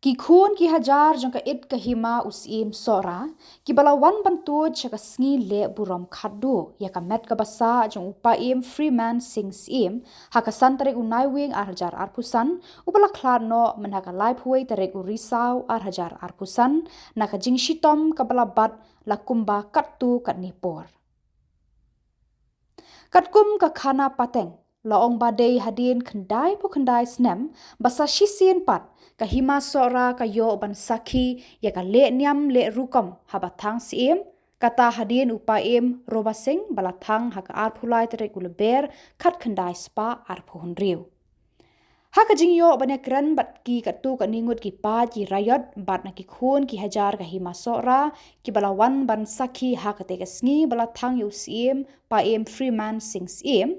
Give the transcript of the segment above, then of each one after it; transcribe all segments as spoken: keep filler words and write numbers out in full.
Ki khun ki hajar jong ka it ka hima u Syiem Sohra, kiba la wan ban tuid sha ka sngi leh burom khatduh ïa ka met kaba sah jong u Paiem Freeman Singh Syiem, ha ka san tarik u Naiwieng ar hajar arphew san, uba la khlad noh mynha ka laiphew wei tarik u Risaw ar hajar arphew san, na ka jingshitom kaba la bat la kumba katto katne por. Katkum ka khana pateng, la ong ba dei hadien khyndai phew khyndai snem, ba sa shisien pat, ka hima Sohra ka ïoh ban sakhi ïa ka leh niam leh rukom haba thang Syiem, kata hadien u Paiem Roba Singh ba la thang ha ka arphew lai tarik u Lber, khatkhyndai spah arphew hynriew. Ha ka jingïoh ban ïakren bad ki katto katne ngut ki paid ki raiot bad na ki khun ki hajar ka hima Sohra, kiba la wan ban sakhi ha kata ka sngi ba la thang ïa u Syiem Paiem Freeman Singh Syiem,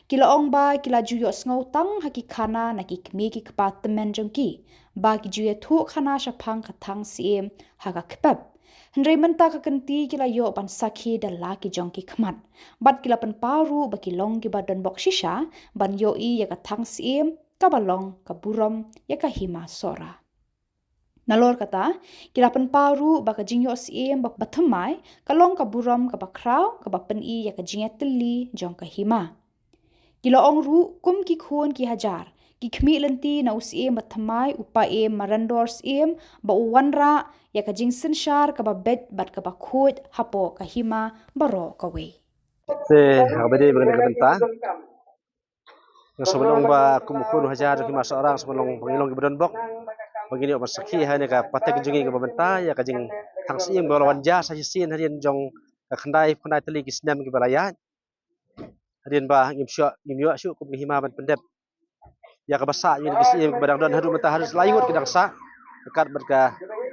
ki la ong ba ki la ju ïohsngew tang ha ki khana na ki kmie ki kpa tymmen jong ki, ba ki ju ïathuh khana shaphang ka thang Syiem ha ka kpep. Hynrei mynta ka kynti ki la ïoh ban sakhi da la ki jong ki khmat. Bad ki la pynpaw ruh ba ki long kiba donbok shisha ban ïohi ïa ka thang Syiem kaba long ka burom ïa ka hima Sohra. Nalor kata, ki la pynpaw ruh ba ka jingïoh Syiem ba, ba thymmai ka long ka burom kaba khraw kaba pyni ïa ka jingïatylli jong ka hima. Ki la ong ruh kum ki khun ki hajar, ki khmih lynti na u Syiem ba thymmai u Paiem Marandor Syiem ba u wanrah ïa ka jingsynshar kaba beit bad kaba khuid hapoh ka hima baroh kawei. Te ha kaba dei ba kane ka bynta, nga sngewbha long ba kum u khun u hajar jong hima Sohra, nga sngewbha long ba ngi long kiba donbok ba ngin ïoh ban sakhi ha kane ka pateng jong ngi kaba mynta ïa ka jingthang Syiem ba la wan jia sa shisien hadien jong ka khyndai, khyndai tylli ki snem kiba la ïaid. Hadien ba ngim shuh, ngim ïoh shuh kum ka hima ban pyndep ïa kaba sah ïa ki Syiem kiba dang don haduh mynta, haduh lai ngut ki dang sah. Kat bad ka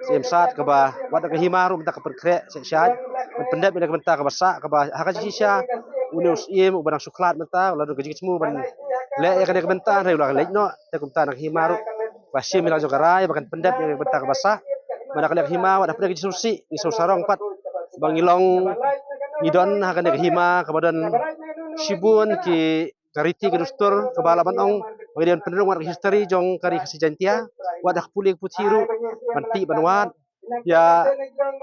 Syiem Sad kaba wat ka hima ruh mynta ka pynkhreh seh shad ban pyndep ïa ka bynta kaba sah, kaba ha ka jingshisha une u Syiem uba dang shu khlad mynta u la don ka jingthmu ban leh ïa kane ka bynta, hynrei u la leit noh. Te kumta na ka hima ruh ba shim ïa la jong ka rai ba kan pyndep ïa ka bynta kaba sah. Ba na ka liang ka hima wat hapdeng ka jingsngewsih ngi sngewsarong pat ba ngi long, ngi don ha kane ka hima kaba don shibun ki ka riti ka dustur kaba lah ban ong ba ngi dei ban pynrung wat ka history jong ka Ri Khasi Jaiñtia, wat ha ka pule ka puthi ruh ban tih ban wad ïa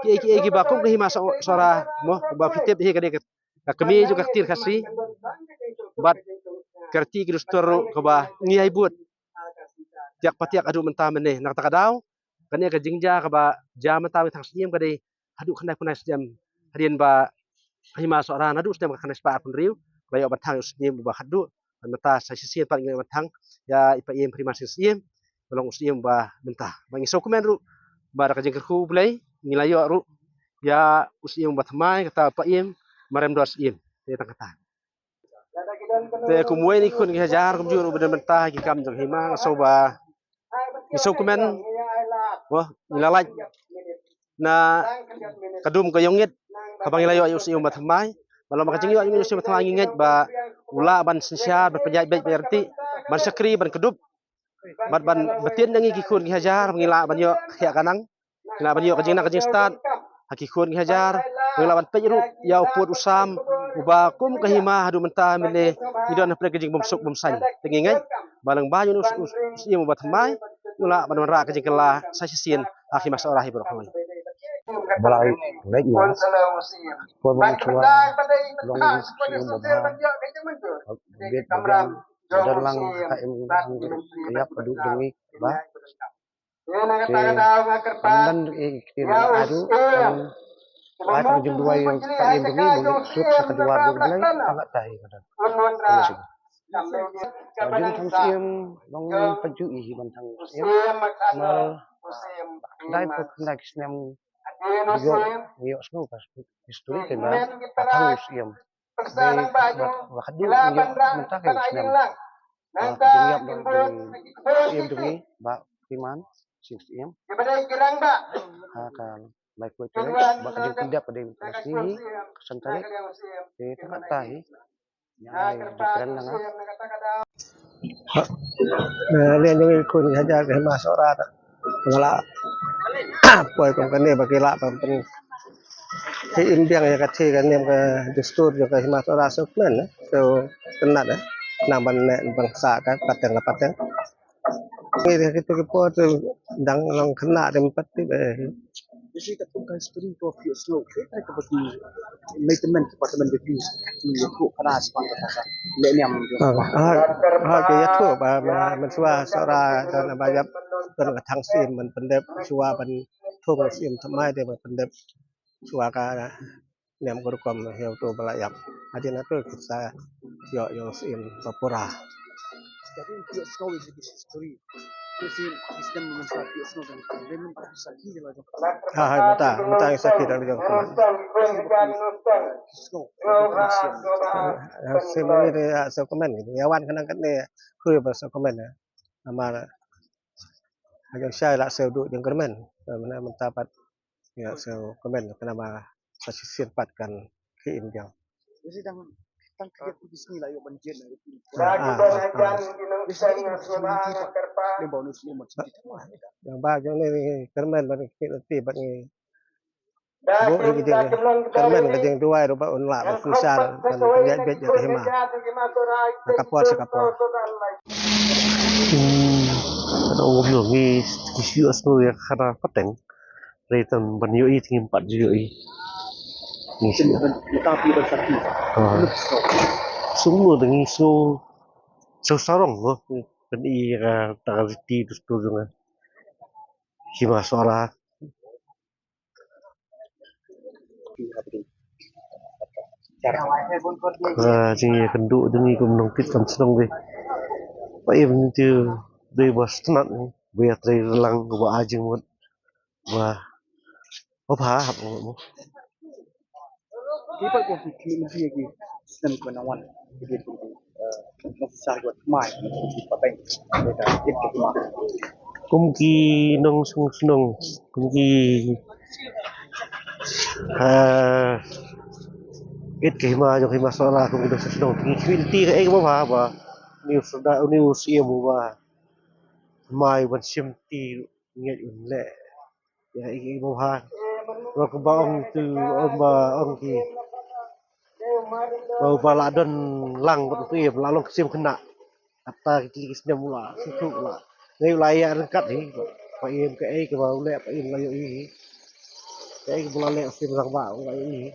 kiei kiei kiba kum ka hima Soh-, Sohra mo, ba phi tip hi ka dei ka, ka kmie jong ka ktien Khasi bad ka riti ka dustur ruh kaba ngi ïai bud tiak patiak haduh mynta mynne. Na kata ka daw kane ka jingjia kaba jia mynta ngi thang Syiem ka dei haduh khyndai phew khyndai snem hadien ba ka hima Sohra naduh snem ka khyndai spah arphew hynriew la ïoh ban thang ïa u Syiem uba khatduh. Bad mynta sa shisien pat ngi ïoh ban thang ïa i Paiem Freeman Singh Syiem ba long u Syiem uba mynta. Ba ngi sngewkmen ruh ba da ka jingkyrkhu U Blei ngi la ïoh ruh ïa u Syiem uba thymmai, kata Paiem Marandor Syiem. Te tang kata. Te kum uwei na ki khun ki hajar kumjuh ruh ba don mynta ha ki kam jong ka hima, nga sngew ba ngi sngewkmen, wah, ngi la lait na ka dum ka ïongit kaba ngi la ïoh ïa u Syiem uba thymmai. Ba la ma ka jingïoh ïa u Syiem uba thymmai ngi ngeit ba u lah ban synshar, ban pynïaid beit, ban ïarap, ban shakri, ban kdup bad ban btin ïa ngi ki khun ki hajar ba ngi lah ban ïoh ka khiah ka nang, ngi lah ban ïoh ka jingnang ka jingstad ha ki khun ki hajar, ba ngi lah ban peit ruh ïa u pud u sam uba kum ka hima haduh mynta mynne ngi don hapdeng ka jingbymsuk bymsaiñ. Te ngi ngeit ba lyngba ïa u, u, u Syiem uba thymmai ngi lah ban wanrah ka jingkylla sa shisien ha ka hima Sohra hi baroh kawei. Ba la leit noh por ba ngi shuwa long u Syiem uba bha, bit ba biang, ba don lang ha ka im ka ïap ka duh jong ngi ba. Te ban don ïa ki ktien ba haduh ban ai tang jingduwai ïa ka im jong ngi ba ngi suk sa ka duwar jong U Blei, tang katta hi ka don. Ka jingthang Syiem long pynjuh hi ban thang Syiem. Namar khyndai phew khyndai ki snem ïoh, ïoh sngew ka history te ba thang Syiem. Dei ba, ba haduh ïoh mynta ka snem. Ba ka jingïap jong Syiem jong ngi Bah Freeman Singh Syiem ha ka laiphew tarik, ba ka jingpyndep ka dei mynta ka sngi hi, ka san tarik. Te tang katta hi. Ïa, ai, jingkren na nga. Ha, eh, leh jong ngi khun ki hajar ka hima Sohra ta. Nga la poi kum kane ba ki lah ban pyn, hi im biang ïa ka thie ka niam ka dustur jong ka hima Sohra, sngewkmen, eh. Sngewtynnat, eh. Nang ban neh ban sah ka pateng la pateng. Ngi ha kitu ki por te Dang long khynnah dang pat tip eh. Jesse, katkum ka history ko phi sngew, kaei ka ba ki mei tymmen ki patemen ba phi, ki ïathuh khana shaphang kata ka leh niam jong Ah, ah, ah, ki ïathuh ba, ba mynshuwa Sohra don ba ïap, don ka thang syiem ban pyndep, shuwa ban thung syiem thymmai de ban pyndep, shuwa ka niam ka rukom ïa uto ba la ïap. Hadien nangto ki sa ïoh ïa u syiem ba pura. Tapi phi sngew ïa ki history. Phi sngewsih mynshuwa phi sngew dang ki leh mynta ki sakhi la jong. Ha, ha, mynta, mynta ki sakhi la jong. Phi sngew. Ha, syiem ni de, ha, sngewkmen. Ïa wan kane kane khuid ba sngewkmen. Namar ha jong shai la sngewduh jong kyrmen. Mynta, mynta pat ïa sngewkmen kane ba sa shisien pat kan khie im jong. Jesse, tang tang khie tu ki sngi la ïoh ban jied na. Ah, ah, ah. Jesse, ïa ki sngi ki pat lem ba u nu sngi mat sngi thymmai. Ïa ba jong ni kyrmen ban khie lynti ban ngi buh ïa ki jingkyrmen ka jingduwai ruh ba un lah ban synshar ban pynïaid beit ïa ka hima na ka por sha ka por. Hmm, ka ong kumno ngi, ngi shu ïohsngew ïa ka khana pateng. Hynrei tang ban ïohi te ngim pat ju ïohi. Ngi shu. Mynta phi ban sakhi. Ah. Sngewbha te ngi shu, shu sarong mo. Pyni ïa kata ka riti dustur jong ka hima Sohra. Ah, jingïakynduh jong ngi kum nongkit kam shnong dei. Ba im te dei ba sngewtynnat, ba ïatrei lang, ba ai jingmut, ba, ba bha hap mo. Ki pat ko ki ki ki ki snem ko na wan. Ki ki ki, eh, nongsa ko mai ki pateng. Kum ki nongshong shnong, kum ki, ha, it ka hima jong hima Sohra, kum ki nongshong shnong, ki ki lynti ka ei ba bha ba ni u sda, ni u syiem ba mai ban shim ti ngi un leh. Ïa, i, i, ba bha. Ba kumba ong tu, ong ba, ong ki. Ba, ba la don lang, ba tu, ba la long ksiem khynnah. Kata ki, ki snem la, snem la. Ngi la ïa ryngkat hi. Ba im ka ei, ka ba u leh, ba im la ïohi hi. Ka ei, ka ba la leh, ksiem lang ba, u la ïohi hi.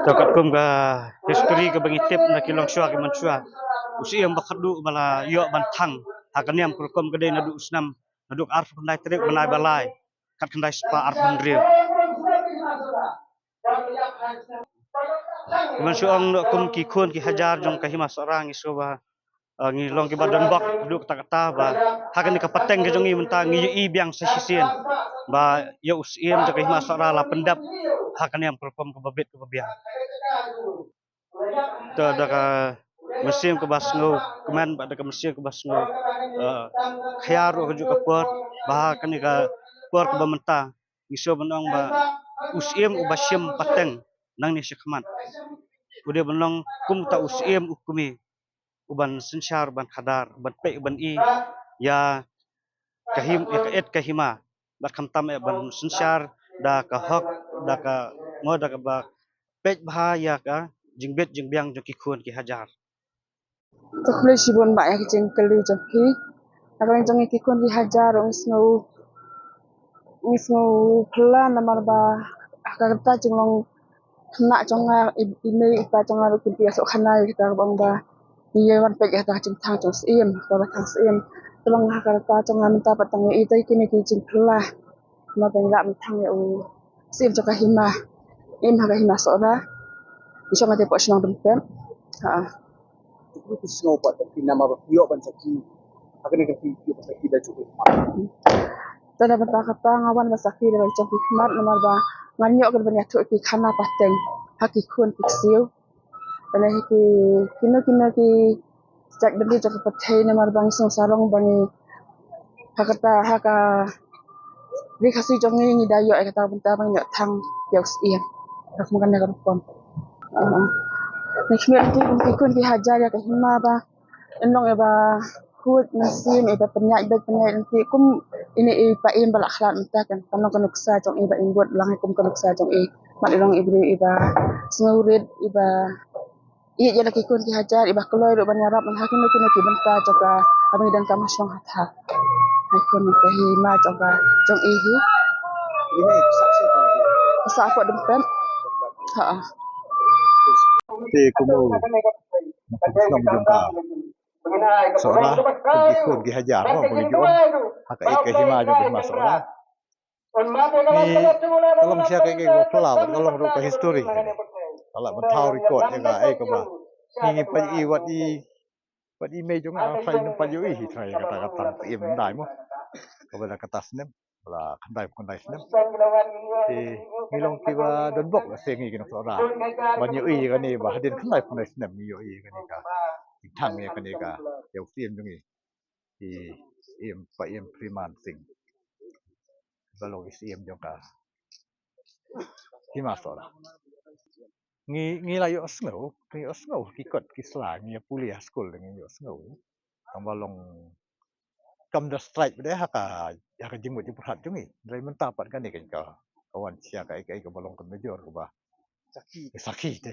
To katkum ka history ka ba ngi tip na ki longshuwa ki mynshuwa. U syiem ba khatduh ba la ïoh ban thang ha ka niam ka rukom ka dei naduh u snem, naduh arphew khyndai tarik bnai ba lai, khatkhyndai spah arphew hynriew. Ki mynshuwa ong noh kum ki khun ki hajar jong ka hima Sohra ngi sngewbha, ah, ngi long ki ba don bok haduh katta katta ba ha kane ka pateng ka jong ngi mynta ngi ïohi biang sa shisien ba ïa u syiem jong ka hima Sohra la pyndep ha ka niam ka rukom ka ba bit ka ba biang. To da ka mynsiem ka ba sngewkmen bad da ka mynsiem ka ba sngew, eh, khia ruh ha kajuh ka por ba ha kane ka por ka ba mynta ngi sngewbha ban ong ba u syiem u ba shim pateng nangne shakhmat u dei ban long kum uta u syiem u kmie u ban synshar, u ban khadar, u ban peit, u ban i ïa ka him, ïa ka et ka hima. Bad khamtam eh ban synshar da ka hok, da ka mo, da ka ba peit bha ïa ka jingbit jingbiang jong ki khun ki hajar. To khublei shibun ba ïa ki jingkylli jong phi. Haba jong ngi ki khun ki hajar ngi sngew, ngi sngew phylla namar ba ha ka rta jinglong khynnah jong nga, i, i mei i pa jong nga ruh kin ïa sngewkhana ïa kita ba ong ba ngi ïa wan peit ïa kata ka jingthang jong syiem, kaba thang syiem. Te long ha ka rta jong nga mynta pat tang ïa ita kine ki jingphylla. Namar ba ngi lah ban thang ïa u syiem jong ka hima. Im ha ka hima Sohra. Ngi shong ha te poh shnong Rympep. Ha. Ki sngew pat ki namar ba ki ïoh ban sakhi. Ha kane ka ki ïoh ban sakhi da jong ki khmat. Te na bynta kata nga wan ban sakhi da jong ki khmat namar ba ngan ïoh ban ïathuh ki khana pateng ha ki khun ki ksiew. Te na ki kino kino ki jait bynriew jong ka pyrthei namar ba ngi sngew sarong ba ngi ha kata ha ka Ri Khasi jong ngi ngi da ïoh ïa kata ka bynta ba ngi ïoh thang ïa u syiem. Ka kum kane ka rukom. Ah. Ngi khmih ruh ki kum ki khun ki hajar ïa ka hima ba in long ïa ba khuid mynsiem ïa ba pynïaid beit pynïaid lynti kum ine i pa im ba la khlad mynta kan. Kan long ka nuksa jong i ba im bud lang ïa kum ka nuksa jong i. Mat i long i briew i ba sngewrit i ba ïeit ïa la ki khun ki hajar i ba kloi ruh ban ïarap ha kino kino ki bynta jong ka haba ngi don kam ha shnong ha thaiñ. Ai kun ka hima jong ka jong i hi. Sa ko dempet. Ha. Te kumu makum snong jong ka Sohra, kum ki khun ki hajar mo bagi ki um ha ka ïa ka hima jong ka hima Sohra. Ni ka long sia ka ïa ka phylla bad ka long ruh ka history. Ka la ban thaw record ïa ka ïa kaba ngi ngi pait i wat i wat i mei jong nga phai num pait ïohi hi trai ïa kata ka tang im dai mo. Kaba da kata snem la khyndai khyndai snem. Te ngi long kiba don bok la se ngi ki nong Sohra ban ïohi ïa kane ba hadien khyndai khyndai snem ngi ïohi ïa kane ka. Ngi thang ïa kane ka ïa u siem jong ngi. I Siem Pa Iem Freeman Singh ba long i Siem jong ka hima Sohra. Ngi ngi la ïohsngew, ngi ïohsngew ki kot ki sla ngi ïa pule ha skul ngi ïohsngew. Tang ba long kam da strike ba dei ha ka ha ka jingmut jingpyrkhat jong ngi. Dei mynta pat kane ka ka wan sia ka ka ka ba long ka major ka ba sakhi sakhi te.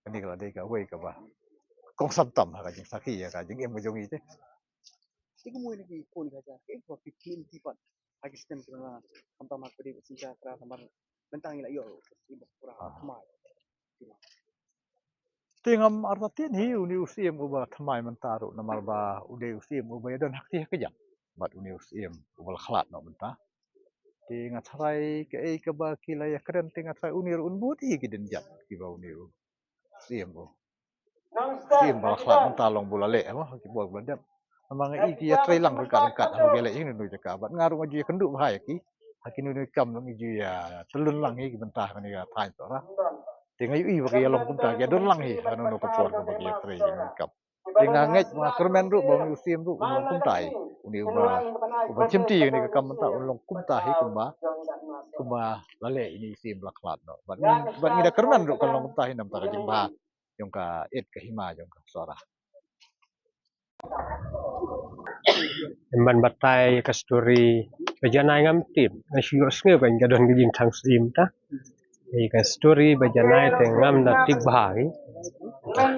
Kane ka la dei ka wei ka ba kong sam tam ha ka jingsakhi ha ka jingim ka jong ngi te. Te kumno ïa ki khun ka ja, ka ïa ka fifteen ti pat. Ha ki stem kra, kam tam ha ka dei ba shisha kra, kam tam. Mynta ngi la ïoh, i ba kra, Ah. Thymmai. Te ngam artatien hi, une u Siem uba thymmai mynta ruh, namar ba, u dei u Siem uba ïadon ha kti ha kajat. Bad une u Siem uba la khlad noh mynta. Te nga tharai kaei kaba ki la ïakren, te nga tharai une ruh un bud hi ki dien jat, kiba une u Siem u. Siem ba la khlad mynta long bu la leh mo, ha ki bor ba la dep. Namar nga i ki ïatrei lang ryngkat ryngkat ha ba ki leh ïa kino kino jaka. Bad nga ruh nga ju ïakynduh bha ïa ki. Ha kino kino kam ngi ju ïa tylun lang ïa ki bynta ha kane ka thaiñ Sohra. Te nga ïohi ba ki ïa long kumta ki ïa don lang hi ha kano kano ka por kaba ki ïatrei ïa kano kam. Te nga ngeit ba nga kyrmen ruh ba une u Siem ruh un long kumta hi. Une uba uba shimti ïa kane ka kam mynta un long kumta hi kumba kumba la leh ine i Siem ba la khlad noh. Bad ngi bad ngi da kyrmen ruh kan long kumta hi namar ka jingbha jong ka it ka hima jong ka Sohra. Em ban batai ka story ba janai ngam tip, nga shu ïohsngew ba ka don ka jingthang Siem ta. Ei ka story ba janai te ngam da tip bha hi.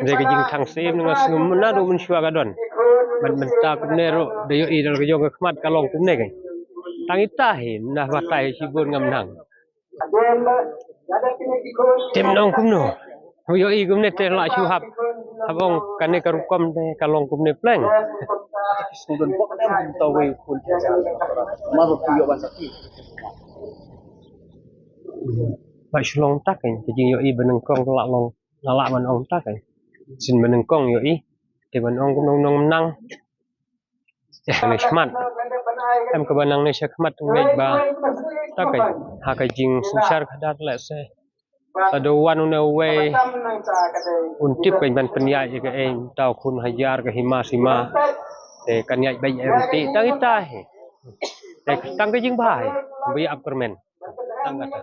Dei ka jingthang Siem nga sngew mynta ruh mynshuwa ka don. Ban mynta kumne ruh da ïohi da ka jong ka khmat ka long kumne ka. Tang ita hi na batai shibun ngam nang. Te ym ong kumno. Ym ïohi kumne te la shu hap. Hap ong kane ka rukom te ka long kumne pleng. Ba shu long tak ka jingïohi ba nyngkong la long la lah ban ong tak. Sien ba nyngkong ïohi te ban ong kumno nong nang. Ïa kane shakhmat. Em kaba nang ne shakhmat ngeit ba ta ka ha ka jingsynshar khadar lehse. Ta da wan une uwei un tip ka ban pynïaid ïa kaei ta u khun hajar ka hima sima. Te kan ïaid beit em ti tang ita hi. Te tang ka jingbha hi. Ba ïa ap kyrmen. Tang kata.